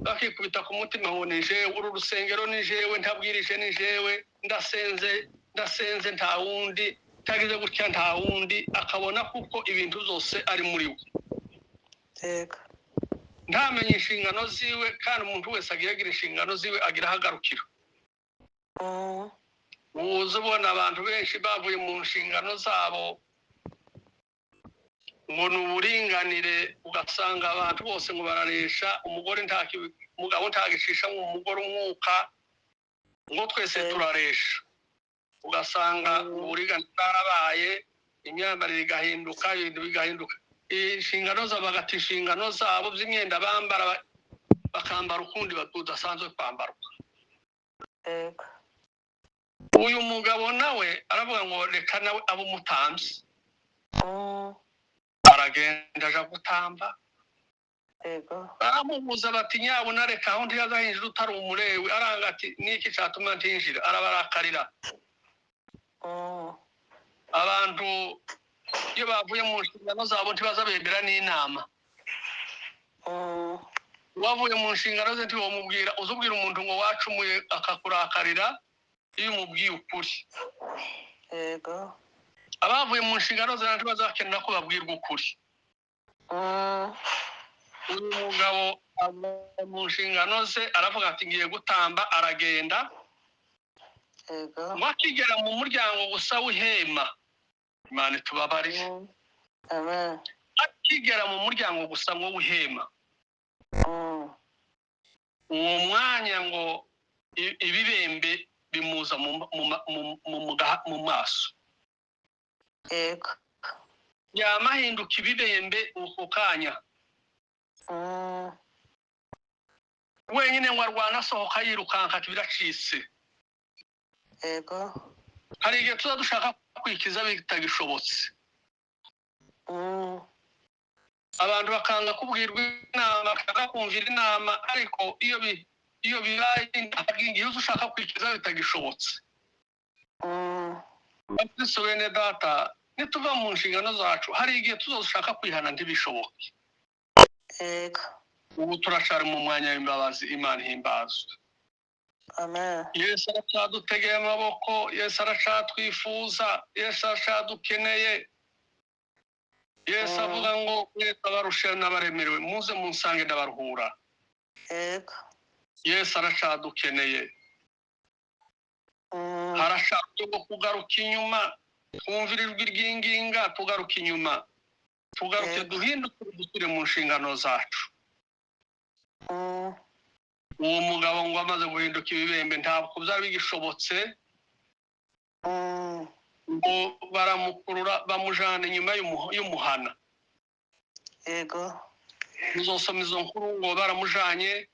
bakikubita ku mutima ngo ni jewe, uru rusengero ni jewe, ntabwirije ni jewe, ndasenze, ndasenze nta wundi, ntagize gutya nta wundi, akabona kuko ibintu byose ari muri we. Yego. Ntamenye inshingano ziwe, kandi umuntu wese agira inshingano ziwe, agira aho agarukira. Uza ubona abantu benshi bavuye mu nshingano zabo ngo ni uburinganire, ugasanga abantu bose ngo bararesha, umugore umugabo ntagicisha mu mugore umwuka, ngo twese turaresha. Ugasanga uburiganya bwarabaye, imyambarire igahinduka, ibintu bigahinduka, inshingano zabo bagata inshingano zabo z'imyenda bambara, bakambara ukundi udasanzwe kwambarwa. Yego. Uyu mugabo nawe aravuga ngo reka nawe abe umutambyi. Aragenda aja gutamba. Yego. Baramubuza bati nyabuna reka aho ntiyazahinjira utari umulewi. Aranga ati niki catuma ntinjira? Arabarakarira. Abantu iyo bavuye mu nshingano zabo ntibaza bemera n'inama. Wavuye mu nshingano ze ntiwamubwira, uzubwira umuntu ngo wacumuye akakurakarira iyo umubwiye ukuri. Yego. Abavuye mu nshingano ze ntibazakenera ko babwirwa ukuri. Uyu mugabo ava mu nshingano ze, aravuga ati ngiye gutamba, aragenda. Yego. Ngo akigera mu muryango gusa w'ihema, Imana itubabarire. Amen. Akigera mu muryango gusa ngo w'ihema, uwo mwanya ngo ibibembe bimuza mu maso. Yego. Yamahinduka ibibembe uko kanya. Wenyine ngo arwana asohoka yirukanka ati biracitse. Yego. Hari igihe tuza dushaka kwikiza bitagishobotse. Abantu bakanga kubwirwa inama, bakanga kumvira inama, ariko iyo bibaye igihe uza ushaka kwikiza bitagishobotse. Bakristo bene data, nituva mu nshingano zacu hari igihe tuzoshaka kwihana ntibishoboke. Yego. Ubu turacari mu mwanya w'imbabazi, Imana ihimbazwe. Amen. Yesu aracyadutegeye amaboko, Yesu aracatwifuza, Yesu aracadukeneye. Yesu avuga ngo mwese abarushe n'abaremerewe muze munsange ndabaruhura. Yego. Yesu aracadukeneye. Harashaka bwo kugaruka inyuma, twumvira ijwi ry'inginga, tugaruka inyuma, tugaruke, duhinduke, dusubire mu nshingano zacu. Uwo mugabo ngo amaze guhinduka ibibembe ntabwo byari bigishobotse. Ngo baramukurura bamujana inyuma y'umuhana. Yego. Muzosoma izo nkuru. Ngo baramujanye,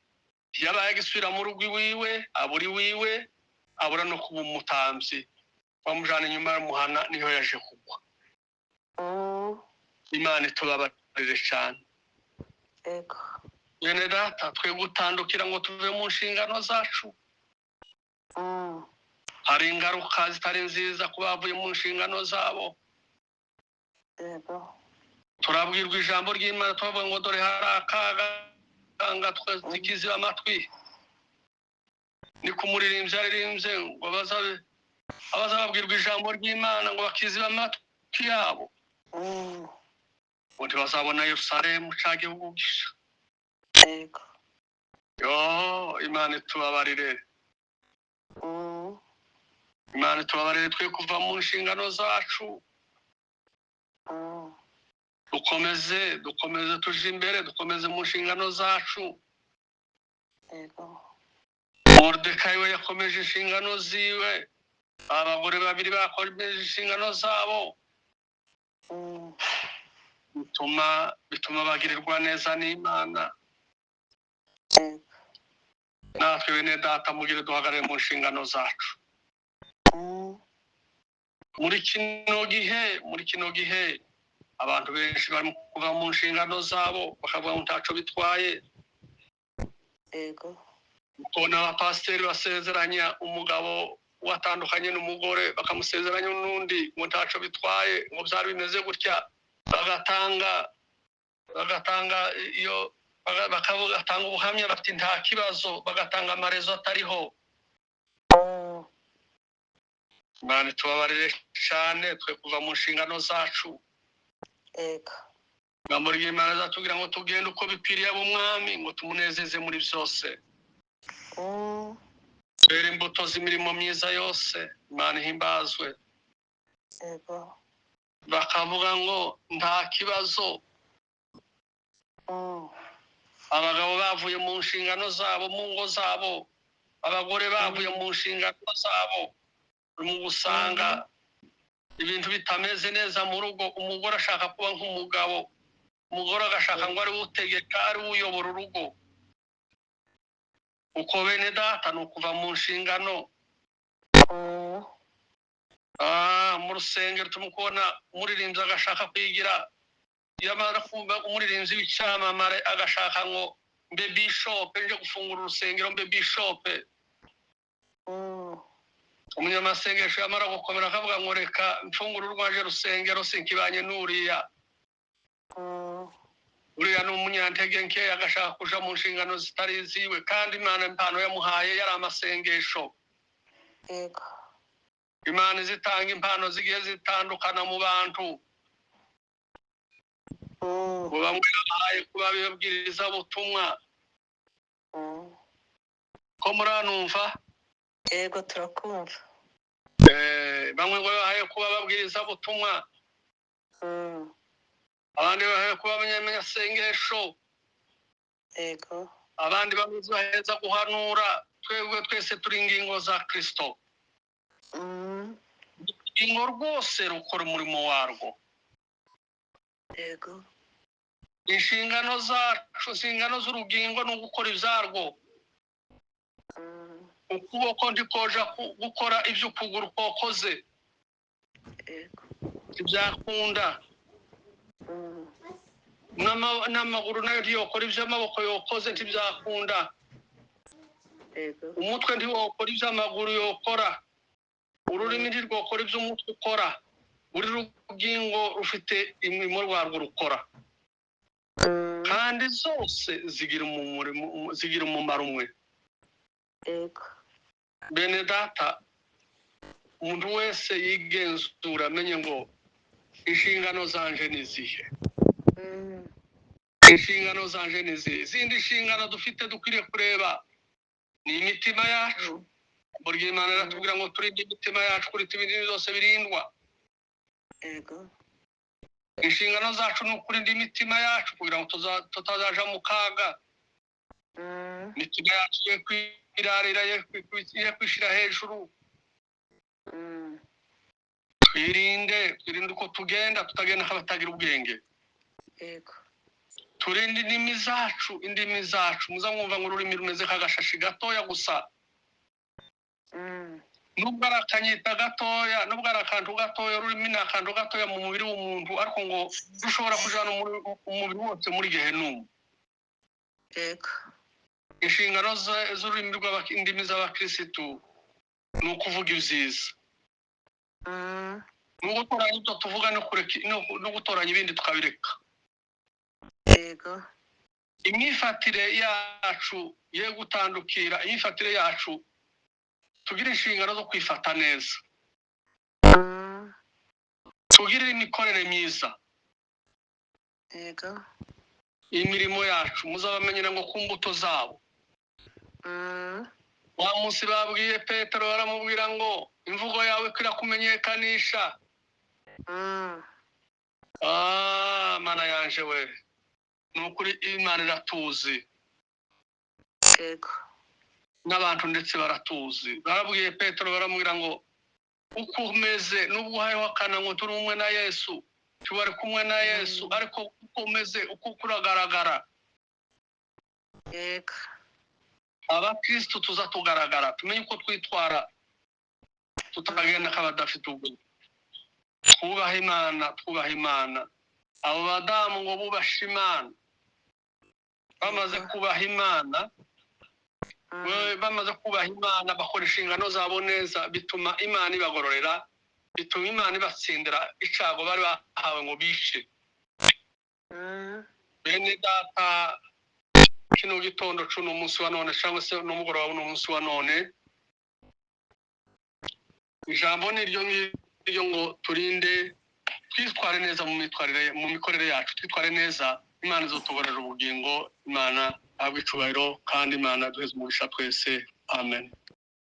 yabaye agisubira mu rugo iwiwe, abura iwiwe, abura no kuba umutambyi. Bamujana inyuma y'umuhana, niho yaje kugwa. Imana itubabarire cyane. Yego. Bene data, twe gutandukira ngo tuve mu nshingano zacu. Hari ingaruka zitari nziza ku bavuye mu nshingano zabo. Yego. Turabwirwa ijambo ry'Imana, tubavuga ngo dore hari akaga nga tukiziba amatwi. Ni ku muririmbyi aririmbye ngo bazabe abazababwirwa ijambo ry'Imana ngo bakiziba amatwi yabo, ngo ntibazabona Yerusalemu ca gihugu gisha. Yego. Yo, Imana itubabarire. Imana itubabarire, twe kuva mu nshingano zacu. Dukomeze, dukomeze tuje imbere, dukomeze mu nshingano zacu. Yego. Moridekayi we yakomeje inshingano ziwe, abagore babiri bakomeje inshingano zabo. Bituma bagirirwa neza n'Imana. Yego. Natwe bene data, mugire duhagarare mu nshingano zacu. Muri kino gihe abantu benshi barimo kuva mu nshingano zabo, bakavuga ngo ntaco bitwaye. Yego. Ukabona abapasiteri basezeranya umugabo watandukanye n'umugore, bakamusezeranya n'undi ngo ntaco bitwaye, ngo byari bimeze gutya, bagatanga iyo bagatanga ubuhamya bati nta kibazo, bagatanga amarezo atariho. Imana itubabarire cyane, twe kuva mu nshingano zacu. Yego. Ijambo ry'Imana rizatubwira ngo tugende uko bikwiriye ab'umwami, ngo tumunezeze muri byose, twere imbuto z'imirimo myiza yose. Imana ihimbazwe. Yego. Bakavuga ngo nta kibazo. Abagabo bavuye mu nshingano zabo mu ngo zabo, abagore bavuye mu nshingano zabo. Urimo gusanga ibintu bitameze neza mu rugo, umugore ashaka kuba nk'umugabo, umugore agashaka ngo ari we utegeka, ari we uyobora urugo. Uko bene data ni ukuva mu nshingano. Mu rusengero turimo kubona umuririmbyi agashaka kwigira, yamara kumva umuririmbyi w'icyamamare agashaka ngo mbe bishope, nje gufungura urusengero mbe bishope. Umunyamasengesho yamara gukomera akavuga ngo reka mfungure urwaje rusengero, sinkibanye n'uriya. Uriya ni umunyantege nke, agashaka kuja mu nshingano zitari iziwe, kandi Imana impano yamuhaye yari amasengesho. Yego. Imana izitanga impano zigiye zitandukana mu bantu. Ngo bamwe yabahaye kuba ababwirizabutumwa. Ko muranumva? Yego, turakumva. Bamwe ngo bahaye kuba ababwirizabutumwa, abandi bahaye kuba abanyasengesho, Yego. abandi bamwe baheza guhanura. Twebwe twese turi ingingo za Kristo. Urugingo rwose rukora umurimo warwo. Yego. Inshingano zacu, inshingano z'urugingo ni ugukora ibyarwo. Ukuboko ntikoja gukora ibyo ukuguru kokoze. Yego. Ntibyakunda. N'amaguru nayo ntiyokora ibyo amaboko yokoze, ntibyakunda. Yego. Umutwe ntiwokora ibyo amaguru yokora, ururimi ntirwokora ibyo umutwe ukora. Buri rugingo rufite imirimo rwarwo rukora, kandi zose zigira umumaro, zigira umumaro umwe. Yego. Bene data, umuntu wese yigenzura amenye ngo inshingano zanje ni izihe? Inshingano zanje ni izihe? Izindi nshingano dufite dukwiriye kureba ni imitima yacu. Burya Imana iratubwira ngo turinde imitima yacu kuruta ibindi byose birindwa. Yego. Inshingano zacu ni ukurinda imitima yacu kugira ngo tutazaja mu kaga. Imitima yacu ye kwirarira, ye kwishyira hejuru. Twirinde uko tugenda, tutagenda nk'abatagira ubwenge. Yego. Turinde indimi zacu. Indimi zacu, muza mwumva ngo ururimi rumeze nk'agashashi gatoya gusa. Nubwo ari akanyita gatoya, nubwo ari akantu gatoya, ururimi ni akantu gatoya mu mubiri w'umuntu, ariko ngo rushobora kujana umubiri wose muri gehenumu. Yego. Inshingano z'ururimi rw'indimi z'abakirisitu ni ukuvuga ibyiza, ni ugutoranya ibyo tuvuga no kureka, no gutoranya ibindi tukabireka. Yego. Imyifatire yacu ye gutandukira, imyifatire yacu tugire inshingano zo kwifata neza, tugire imikorere myiza. Yego. Imirimo yacu muzabamenyera ngo ku mbuto zabo. Wa munsi babwiye Petero, baramubwira ngo imvugo yawe irakumenyekanisha. Mana yanje we, ni ukuri Imana iratuzi. Yego. N'abantu ndetse baratuzi. Barabwiye Petero, baramubwira ngo uko umeze, nubwo uhayeho akana ngo turi umwe na Yesu, tubari kumwe na Yesu, ariko uko umeze, uko kuragaragara. Yego. Abakristo tuza tugaragara, tumenye uko twitwara, tutagenda nk'abadafite ubwenge. Twubaha Imana, twubaha Imana. Abo badamu ngo bubashe Imana, bamaze kubaha Imana, bamaze kubaha Imana, bakora inshingano zabo neza, bituma Imana ibagororera, bituma Imana ibatsindira icago bari bahawe ngo bice. Bene data, kino gitondo c'uno munsi wa none, cyangwa se n'umugoroba w'uno munsi wa none, ijambo ni iryo ngiryo ngo turinde, twitware neza mu myitwarire, mu mikorere yacu, twitware neza. Imana izotugorera ubugingo. Imana ahabwe icubahiro, kandi Imana duheze umugisha twese. Amen.